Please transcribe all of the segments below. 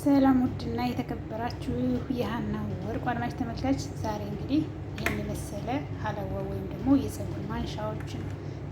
ሰላም ውድና የተከበራችሁ የሀና ወርቁ አድማጭ ተመልካች፣ ዛሬ እንግዲህ ይህን የመሰለ ሀለዋ ወይም ደግሞ የፀጉር ማንሻዎችን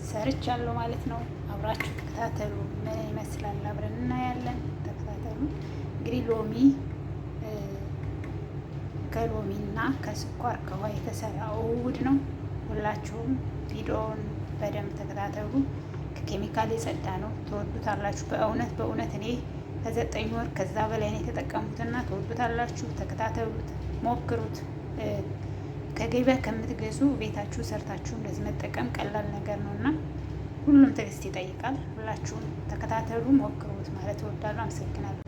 ሰርቻለሁ ማለት ነው። አብራችሁ ተከታተሉ። ምን ይመስላል አብረን እናያለን። ተከታተሉ። እንግዲህ ሎሚ ከሎሚና ከስኳር ከውሃ የተሰራ ውህድ ነው። ሁላችሁም ቪዲዮውን በደንብ ተከታተሉ። ከኬሚካል የጸዳ ነው። ትወዱታላችሁ። በእውነት በእውነት እኔ ከ9 ወር ከዛ በላይ ነው የተጠቀሙትና ትወዱታላችሁ። ተከታተሉት፣ ሞክሩት። ከገበያ ከምትገዙ ቤታችሁ ሰርታችሁ እንደዚህ መጠቀም ቀላል ነገር ነው እና ሁሉም ትዕግስት ይጠይቃል። ሁላችሁም ተከታተሉ፣ ሞክሩት ማለት እወዳለሁ። አመሰግናለሁ።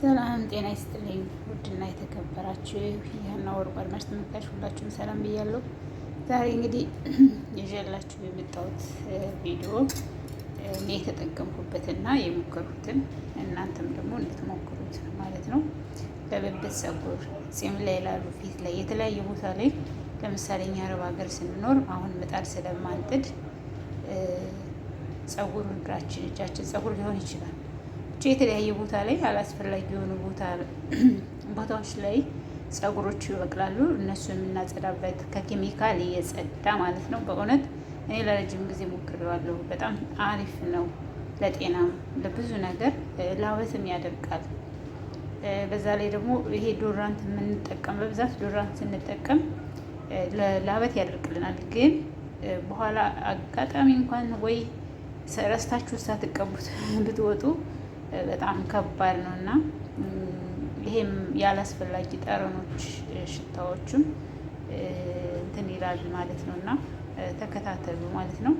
ሰላም ጤና ይስጥልኝ። ውድና የተከበራችሁ የሀና ወርቁ አድማጭ ተመልካች ሁላችሁም ሰላም ብያለሁ። ዛሬ እንግዲህ ይዤላችሁ የመጣሁት ቪዲዮ እኔ የተጠቀምኩበትና የሞከርኩትን እናንተም ደግሞ እንድትሞክሩት ማለት ነው። ለብብት ፀጉር፣ ፂም ላይ ላሉ፣ ፊት ላይ የተለያየ ቦታ ላይ ለምሳሌ እኛ አረብ ሀገር ስንኖር አሁን ምጣድ ስለማንጥድ ፀጉር እግራችን፣ እጃችን ፀጉር ሊሆን ይችላል ብቻ የተለያየ ቦታ ላይ አላስፈላጊ የሆኑ ቦታዎች ላይ ፀጉሮች ይበቅላሉ። እነሱ የምናጸዳበት ከኬሚካል እየጸዳ ማለት ነው። በእውነት እኔ ለረጅም ጊዜ ሞክሬዋለሁ። በጣም አሪፍ ነው ለጤናም፣ ለብዙ ነገር ላበትም ያደርቃል። በዛ ላይ ደግሞ ይሄ deodorant የምንጠቀም በብዛት deodorant ስንጠቀም ላበት ያደርቅልናል። ግን በኋላ አጋጣሚ እንኳን ወይ ረስታችሁ ሳትቀቡት ብትወጡ በጣም ከባድ ነው እና ይሄም ያላስፈላጊ ጠረኖች፣ ሽታዎችም እንትን ይላል ማለት ነው እና ተከታተሉ ማለት ነው።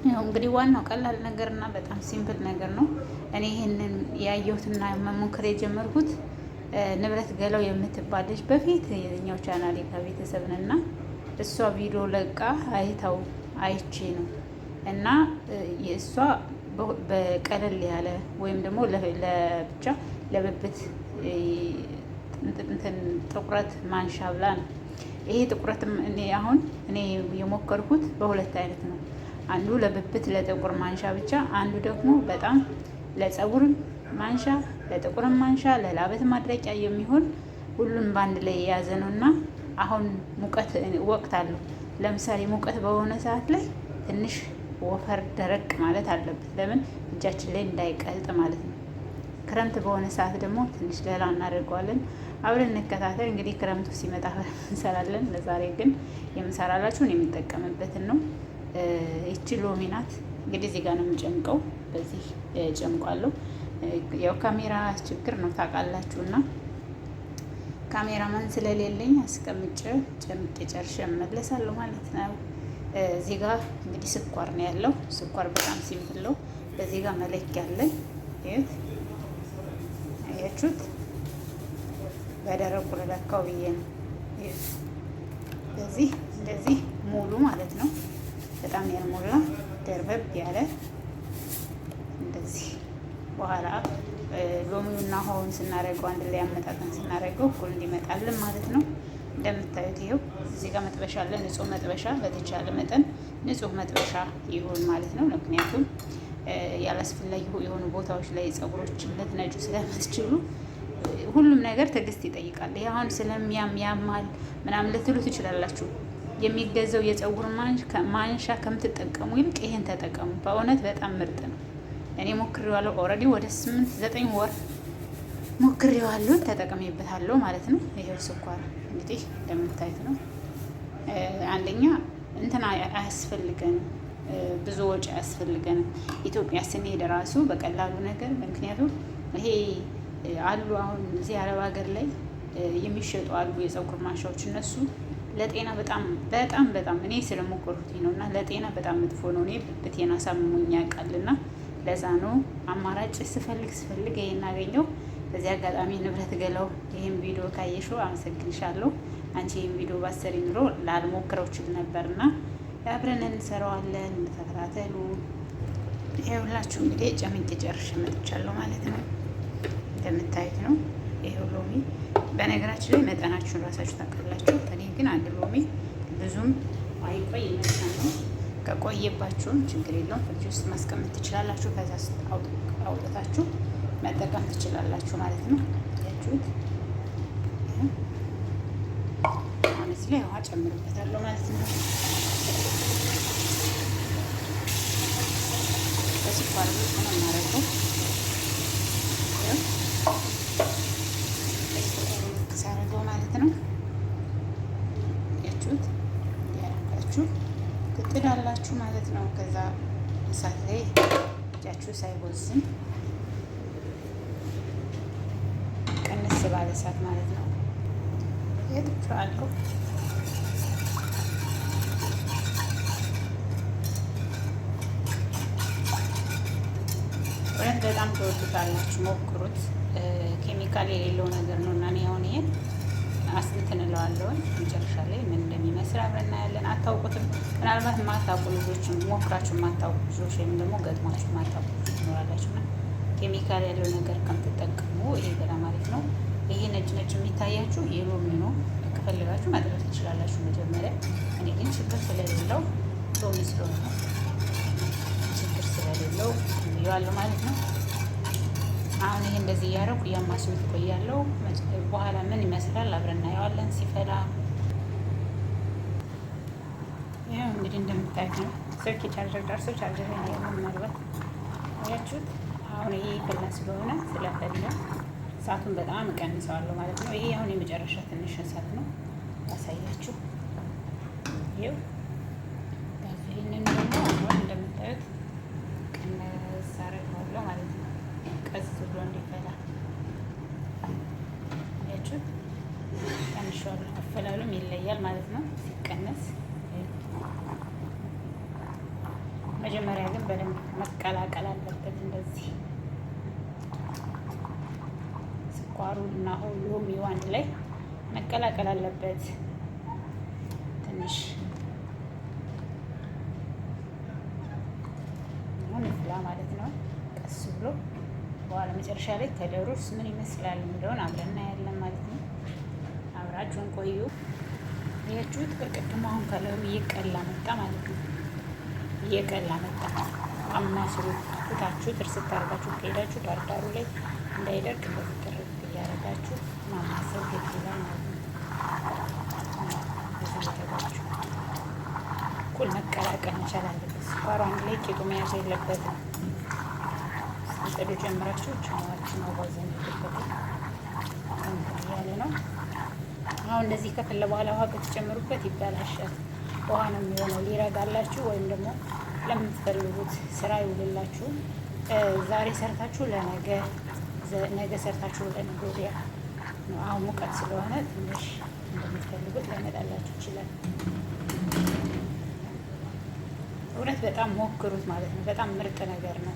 ያው እንግዲህ ዋናው ቀላል ነገር እና በጣም simple ነገር ነው። እኔ ይህንን ያየሁትና መሞከር የጀመርኩት ንብረት ገለው የምትባል ልጅ በፊት የኛው ቻናሌ ከቤተሰብን እና እሷ ቪዲዮ ለቃ አይታው አይቼ ነው እና እሷ በቀለል ያለ ወይም ደግሞ ለብቻ ለብብት እንትን ጥቁረት ማንሻ ብላ ነው። ይሄ ጥቁረት እኔ አሁን እኔ የሞከርኩት በሁለት አይነት ነው። አንዱ ለብብት ለጥቁር ማንሻ ብቻ፣ አንዱ ደግሞ በጣም ለፀጉር ማንሻ፣ ለጥቁርም ማንሻ፣ ለላበት ማድረቂያ የሚሆን ሁሉም በአንድ ላይ የያዘ ነው እና አሁን ሙቀት ወቅት አለው። ለምሳሌ ሙቀት በሆነ ሰዓት ላይ ትንሽ ወፈር ደረቅ ማለት አለበት። ለምን እጃችን ላይ እንዳይቀልጥ ማለት ነው። ክረምት በሆነ ሰዓት ደግሞ ትንሽ ሌላ እናደርገዋለን። አብረን እንከታተል። እንግዲህ ክረምቱ ሲመጣ እንሰራለን። ለዛሬ ግን የምሰራላችሁን የሚጠቀምበትን ነው። ይቺ ሎሚ ናት። እንግዲህ እዚህ ጋር ነው የምጨምቀው። በዚህ ጨምቋለሁ። ያው ካሜራ ችግር ነው ታውቃላችሁ፣ እና ካሜራማን ስለሌለኝ አስቀምጬ ጨምቄ ጨርሼ እመለሳለሁ ማለት ነው። እዚህ ጋር እንግዲህ ስኳር ነው ያለው። ስኳር በጣም simple ነው። በዚህ ጋር መለኪያ አለ። ይኸው አያችሁት? በደረቁ ልለካው ብዬ ነው። በዚህ እንደዚህ ሙሉ ማለት ነው። በጣም ያልሞላ ደርበብ ያለ እንደዚህ። በኋላ ሎሚውና ውሃውን ስናደርገው አንድ ላይ አመጣጠን ስናደርገው እኩል እንዲመጣልን ማለት ነው። እንደምታዩት ይኸው እዚህ ጋር መጥበሻ አለ። ንጹህ መጥበሻ፣ በተቻለ መጠን ንጹህ መጥበሻ ይሁን ማለት ነው። ምክንያቱም ያላስፈላጊ የሆኑ ቦታዎች ላይ ፀጉሮችን ልትነጩ ስለምትችሉ ሁሉም ነገር ትዕግስት ይጠይቃል። ይሄ አሁን ስለሚያም ያማል ምናምን ልትሉ ትችላላችሁ። የሚገዛው የፀጉር ማንሻ ከምትጠቀሙ ይልቅ ይሄን ተጠቀሙ። በእውነት በጣም ምርጥ ነው። እኔ ሞክሬዋለሁ። Already ወደ 8 9 ወር ሞክሬዋለሁ፣ ተጠቅሜበታለሁ ማለት ነው። ይሄው ስኳር እንግዲህ እንደምታዩት ነው። አንደኛ እንትን አያስፈልገንም፣ ብዙ ወጪ አያስፈልገንም። ኢትዮጵያ ስንሄድ ራሱ በቀላሉ ነገር ምክንያቱም ይሄ አሉ አሁን እዚህ አረብ ሀገር ላይ የሚሸጡ አሉ የፀጉር ማንሻዎች። እነሱ ለጤና በጣም በጣም በጣም እኔ ስለሞከርኩት ነው እና ለጤና በጣም መጥፎ ነው። እኔ ብብቴን አሳምሞኝ ያውቃል እና ለዛ ነው አማራጭ ስፈልግ ስፈልግ ይሄን አገኘው። በዚህ አጋጣሚ ንብረት ገለው ይህን ቪዲዮ ካየሽው አመሰግንሻለሁ። አንቺ ይህን ቪዲዮ ባሰሪ ኑሮ ላልሞክረው ችል ነበርና አብረን እንሰራዋለን። ተከታተሉ። ይሄ ሁላችሁ እንግዲህ ጨምቄ ጨርሼ መጥቻለሁ ማለት ነው። እንደምታዩት ነው። ይሄው ሎሚ በነገራችን ላይ መጠናችሁን ራሳችሁ ታውቃላችሁ። እኔ ግን አንድ ሎሚ ብዙም አይቆይ መልካም ነው። ከቆየባችሁም ችግር የለውም፣ ፍሪጅ ውስጥ ማስቀመጥ ትችላላችሁ። ከዛ አውጥታችሁ መጠቀም ትችላላችሁ ማለት ነው። ያችሁት አሁን እዚህ ላይ ውሃ ጨምርበታለሁ ማለት ነው። በስኳር ልክ ነው የማደርገው። በስኳር ልክ ሳደርገው ማለት ነው። ያችሁት ያደርጋችሁ ትጥዳላችሁ ማለት ነው። ከዛ እሳት ላይ እጃችሁ ሳይቦዝን ቀንስ ባለ እሳት ማለት ነው። የጥቼዋለሁ። እውነት በጣም ትወዱታላችሁ፣ ሞክሩት። ኬሚካል የሌለው ነገር ነው እና እኔ አሁን ይሄን አስንትን እለዋለሁኝ። መጨረሻ ላይ ምን እንደሚመስል አብረን እናያለን። አታውቁትም። ምናልባት የማታውቁ ልጆች ሞክራችሁ የማታውቁ ልጆች ወይም ደግሞ ገጥሟችሁ የማታውቁ ልጆች ትኖራላችሁ እና ኬሚካል ያለው ነገር ከምትጠቀሙ ይሄ በጣም አሪፍ ነው። ይሄ ነጭ ነጭ የሚታያችሁ የሎሚ ነው። ከፈለጋችሁ ማጥረት ትችላላችሁ መጀመሪያ። እኔ ግን ችግር ስለሌለው ሎሚ ስለሆነ ችግር ስለሌለው ብዬዋለሁ ማለት ነው። አሁን ይሄ እንደዚህ እያደረኩ እያማስሉት ቆያለሁ። በኋላ ምን ይመስላል አብረን እናየዋለን ሲፈላ። ይኸው እንግዲህ እንደምታዩት ነው። ስልክ ቻርጀር ደርሶ ቻርጀር ያለው ምናልባት አያችሁት። አሁን ይሄ ፈላ ስለሆነ ስለፈላ እሳቱን በጣም እቀንሰዋለሁ ማለት ነው። ይሄ አሁን የመጨረሻ ትንሽ እሳት ነው ያሳያችሁ። ይኸው ጋዙ ይሄንን ደግሞ አሁን እንደምታዩት ቀነስ አደርገዋለሁ ማለት ነው። ቀስ ብሎ እንዲፈላ አያችሁት፣ ቀንሼዋለሁ። አፈላሉም ይለያል ማለት ነው ሲቀነስ። መጀመሪያ ግን በደንብ መቀላቀል አለበት እንደዚህ ስኳሩ እና ሎሚው አንድ ላይ መቀላቀል አለበት። ትንሽ አሁን ይፍላ ማለት ነው ቀስ ብሎ። በኋላ መጨረሻ ላይ ከለሩስ ምን ይመስላል የሚለውን አብረን እናያለን ማለት ነው። አብራችሁን ቆዩ። ያችሁት ከቅድሙ አሁን ከለሩ እየቀላ መጣ ማለት ነው። እየቀላ መጣ። አማስሉ ትታችሁ ጥርስ ታርጋችሁ ከሄዳችሁ ዳርዳሩ ላይ እንዳይደርቅ እንደዚህ ጥርግ እያደረጋችሁ ማማሰል ግድ ይላል ማለት ነው። እንደዚህ እያደረጋችሁ እኩል መቀላቀል መቻል አለበት። ስኳሩ አንድ ላይ ቂጡ መያዝ የለበትም። ጥዱ ጀምራችሁ ችማችሁ መዋዘን የለበትም። እንትን እያለ ነው። አሁን እንደዚህ ከፈለ በኋላ ውሃ ብትጨምሩበት ይበላሻል። ውሃ ነው የሚሆነው። ሊረጋላችሁ ወይም ደግሞ ለምትፈልጉት ስራ ይውልላችሁ። ዛሬ ሰርታችሁ ለነገ፣ ነገ ሰርታችሁ ለነገ ወዲያ ነው። አሁን ሙቀት ስለሆነ ትንሽ እንደምትፈልጉት ላይመጣላችሁ ይችላል። እውነት በጣም ሞክሩት ማለት ነው። በጣም ምርጥ ነገር ነው።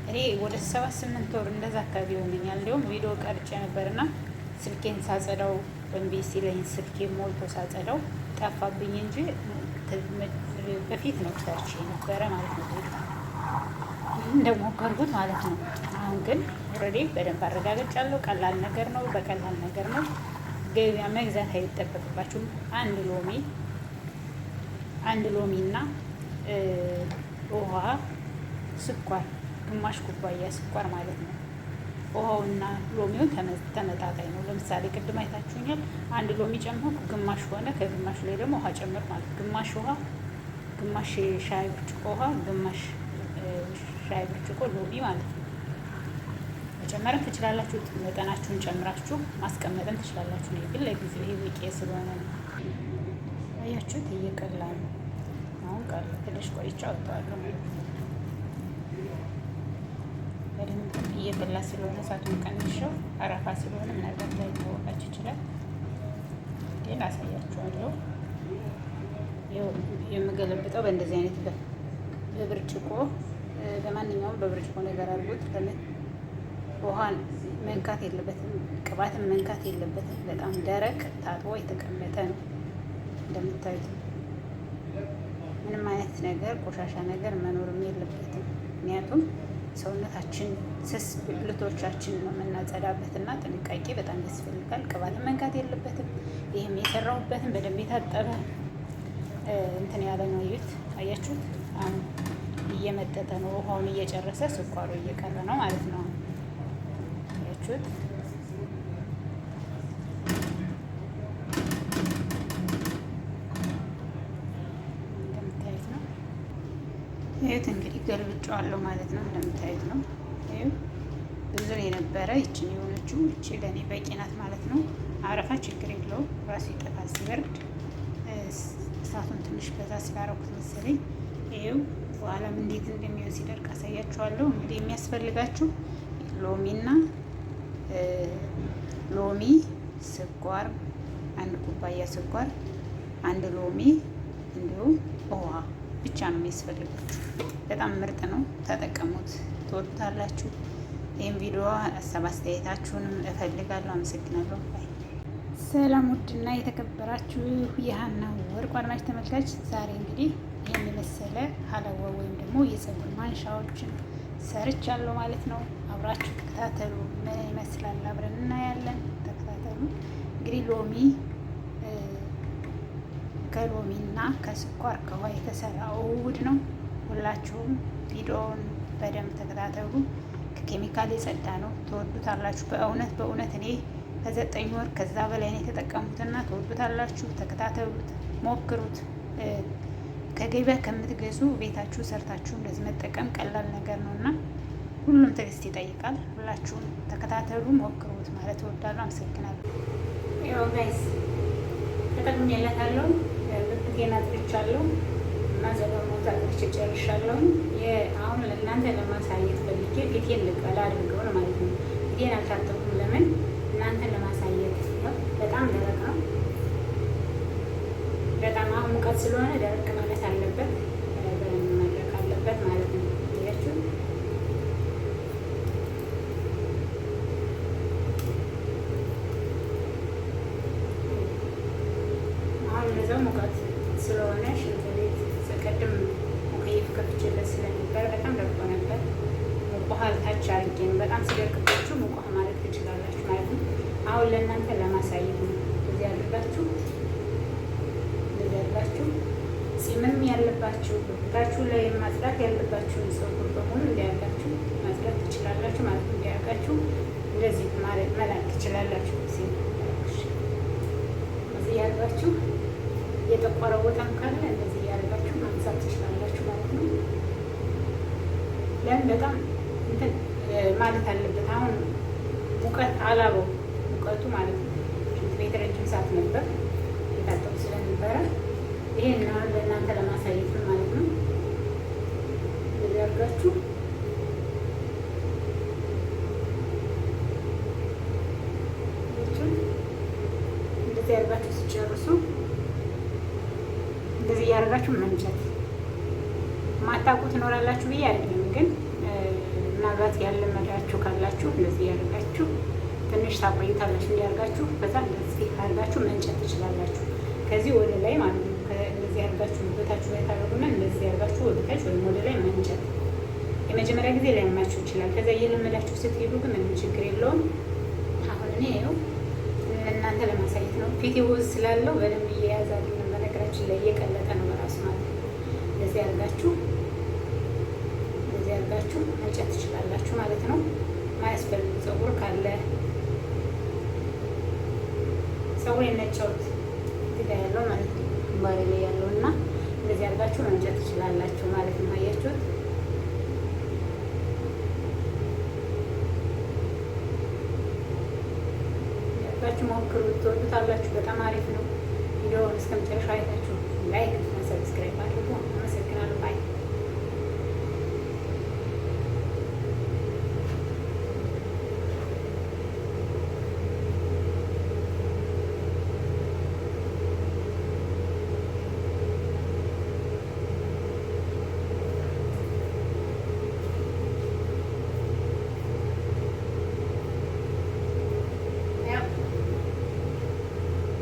እኔ ወደ 7 8 ወር እንደዛ አካባቢ ይሆነኛል። እንዲሁም ቪዲዮ ቀርጬ ነበርና ስልኬን ሳጸዳው እምቢ ሲለኝ ስልኬ ሞልቶ ሳጸዳው ጠፋብኝ እንጂ በፊት ነው ሰርቼ ነበረ ማለት ነው እንደሞከርኩት ማለት ነው። አሁን ግን already በደንብ አረጋግጫለሁ። ቀላል ነገር ነው። በቀላል ነገር ነው። ገበያ መግዛት አይጠበቅባችሁም። አንድ ሎሚ አንድ ሎሚ እና ውሃ፣ ስኳር፣ ግማሽ ኩባያ ስኳር ማለት ነው። ውሃውና ሎሚው ተመጣጣኝ ነው። ለምሳሌ ቅድም አይታችሁኛል። አንድ ሎሚ ጨምርኩ፣ ግማሽ ሆነ። ከግማሹ ላይ ደግሞ ውሃ ጨምር ማለት ግማሽ ውሃ፣ ግማሽ ሻይ ብርጭቆ ውሃ፣ ግማሽ ሻይ ብርጭቆ ሎሚ ማለት ነው። መጨመርም ትችላላችሁ። መጠናችሁን ጨምራችሁ ማስቀመጥም ትችላላችሁ። እኔ ግን ለጊዜው ይሄ በቂ ስለሆነ ነው። አያችሁት፣ እየቀላ ነው። አሁን ቀላ። ትንሽ ቆይቼ አወጣዋለሁ ማለት ነው። በደንብ እየፈላ ስለሆነ እሳቱን ቀንሼው አረፋ ስለሆነ ምናልባት ላይ ታወቃችሁ ይችላል፣ ግን አሳያችኋለሁ። የምገለብጠው በእንደዚህ አይነት በብርጭቆ በማንኛውም በብርጭቆ ነገር አድርጉት። ለምን ውሃን መንካት የለበትም፣ ቅባትን መንካት የለበትም። በጣም ደረቅ ታጥቦ የተቀመጠ ነው እንደምታዩት። ምንም አይነት ነገር ቆሻሻ ነገር መኖርም የለበትም። ምክንያቱም ሰውነታችን ስስ ብልቶቻችን ነው የምናጸዳበት እና ጥንቃቄ በጣም ያስፈልጋል። ቅባትን መንካት የለበትም። ይህም የሰራሁበትን በደንብ የታጠበ እንትን ያለ ነው። እዩት፣ አያችሁት? አሁን እየመጠጠ ነው፣ ውሃውን እየጨረሰ ስኳሩ እየቀረ ነው ማለት ነው። አያችሁት? እንደምታዩት ነው። ይኸውት እንግዲህ ገልብጬዋለሁ ማለት ነው። እንደምታዩት ነው። ይኸው ብዙ ነው የነበረ። ይችን የሆነችው ይቺ ለእኔ በቂ ናት ማለት ነው። አረፋ ችግር የለውም ራሱ ይጠፋል ሲበርድ። እሳቱን ትንሽ በዛ ስላደረኩት መሰለኝ። ይኸው በኋላም እንዴት እንደሚሆን ሲደርቅ አሳያችኋለሁ። እንግዲህ የሚያስፈልጋችሁ ሎሚና ሎሚ፣ ስኳር፣ አንድ ኩባያ ስኳር፣ አንድ ሎሚ እንዲሁም ውሃ ብቻ ነው የሚያስፈልጋችሁ። በጣም ምርጥ ነው፣ ተጠቀሙት፣ ትወዱታላችሁ። ይህም ቪዲዮ ሀሳብ አስተያየታችሁንም እፈልጋለሁ። አመሰግናለሁ። Bye። ሰላም ውድና የተከበራችሁ የሀና ወርቁ አድማጭ ተመልካች፣ ዛሬ እንግዲህ ይህን የመሰለ ሀላዋ ወይም ደግሞ የፀጉር ማንሻዎችን ሰርቻለሁ ማለት ነው። አብራችሁ ተከታተሉ። ምን ይመስላል አብረን እናያለን። ተከታተሉ። እንግዲህ ሎሚ ከሎሚና ከስኳር ከውሃ የተሰራ ውህድ ነው። ሁላችሁም ቪዲዮውን በደንብ ተከታተሉ። ከኬሚካል የጸዳ ነው። ትወዱታላችሁ። በእውነት በእውነት እኔ ከ9 ወር ከዛ በላይ ነው የተጠቀሙትና ትወዱታላችሁ። ተከታተሉት፣ ሞክሩት። ከገበያ ከምትገዙ ቤታችሁ ሰርታችሁ እንደዚህ መጠቀም ቀላል ነገር ነው እና ሁሉም ትዕግስት ይጠይቃል። ሁላችሁም ተከታተሉ፣ ሞክሩት ማለት እወዳለሁ። አመሰግናለሁ። ያው guys ተጠቅሜለታለሁ። ብብቴን አጥርቻለሁ እና ዘበሞት አጥርቼ ጨርሻለሁ። አሁን ለእናንተ ለማሳየት ፈልጌ ፊቴን ልቀላ አድርገው ነው ማለት ነው። ፊቴን አልታጠብኩም። ለምን እናንተን ለማሳየት ነው። በጣም ደረቅ ነው። በጣም አሁን ሙቀት ስለሆነ ደረቅ ማለት አለበት፣ በደንብ መድረቅ አለበት ማለት ነው። አያችሁ አሁን ለዛው ሙቀት ስለሆነ ሽንት ቤት ቅድም مكيف ከፍቼለት ስለነበረ በጣም ደርቆ ነበር። ሙቅ ውሃ ታች አድርጌ ነው። በጣም ሲደርቅባችሁ ሙቅ ውሃ ማድረግ ትችላላችሁ ማለት ነው። አሁን ለእናንተ ለማሳየት ነው። እንደዚህ አድርጋችሁ እንደዚህ አድርጋችሁ ጺምም ያለባችሁ ብብታችሁ ላይ ማጽዳት ያለባችሁን ፀጉር በሙሉ እንዲያርጋችሁ ማጽዳት ትችላላችሁ ማለት ነው። እንዲያርጋችሁ እንደዚህ መላክ ትችላላችሁ። ጺም እዚህ ያርጋችሁ የጠቆረ ቦታም ካለ እንደዚህ እያደረጋችሁ ማንሳት ትችላላችሁ ማለት ነው። ለምን በጣም እንትን ማለት አለበት። አሁን ሙቀት አላበው ሙቀቱ ማለት ነው። ሽንት ቤት ረጅም ሰዓት ነበር የታጠቡ ስለነበረ ይሄን አሁን ለእናንተ ለማሳየት ነው ማለት ነው። እንደዚህ አድርጋችሁ እንደዚህ አድርጋችሁ ሲጨርሱ እንደዚህ እያደረጋችሁ መንጨት ማታውቁ ትኖራላችሁ ብዬ አይደለም፣ ግን ምናልባት ያለመዳችሁ ካላችሁ እንደዚህ እያደረጋችሁ ትንሽ ታቆይታላችሁ። እንዲያርጋችሁ በዛ እንደዚህ አድርጋችሁ መንጨት ትችላላችሁ። ከዚህ ወደ ላይ ማለት ነው። እንደዚህ አድርጋችሁ በታችሁ ላይ ታደርጉና እንደዚህ አድርጋችሁ ወደ ታች ወይም ወደ ላይ መንጨት። የመጀመሪያ ጊዜ ሊያማችሁ ይችላል። ከዛ እየለመዳችሁ ስትሄዱ ግን ምንም ችግር የለውም። አሁን እኔ ይኸው ለእናንተ ለማሳየት ነው። ፊቴ ወዝ ስላለው በደንብ እየያዘ አይደለም። በነገራችን ላይ እየቀለጠ ነው በራሱ ማለት ነው። እንደዚህ አድርጋችሁ እንደዚህ አድርጋችሁ መንጨት ትችላላችሁ ማለት ነው። ማያስፈልግ ፀጉር ካለ ፀጉር የነጨሁት እዚህ ጋር ያለው ማለት ነው፣ ግንባሬ ላይ ያለው እና እንደዚህ አድርጋችሁ መንጨት ትችላላችሁ ማለት ነው። አያችሁት? አድርጋችሁ ሞክሩት፣ ትወዱታላችሁ። በጣም አሪፍ ነው። ቪዲዮውን እስከ መጨረሻ አይታችሁ like እና subscribe አድርጉ። አመሰግናለሁ። Bye።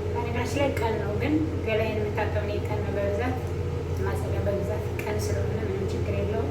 በነገራችን ላይ ቀን ነው፣ ግን ገላዬን የምታጠብ እኔ ቀን ነው በብዛት ማጸዳ፣ በብዛት ቀን ስለሆነ ምንም ችግር የለውም።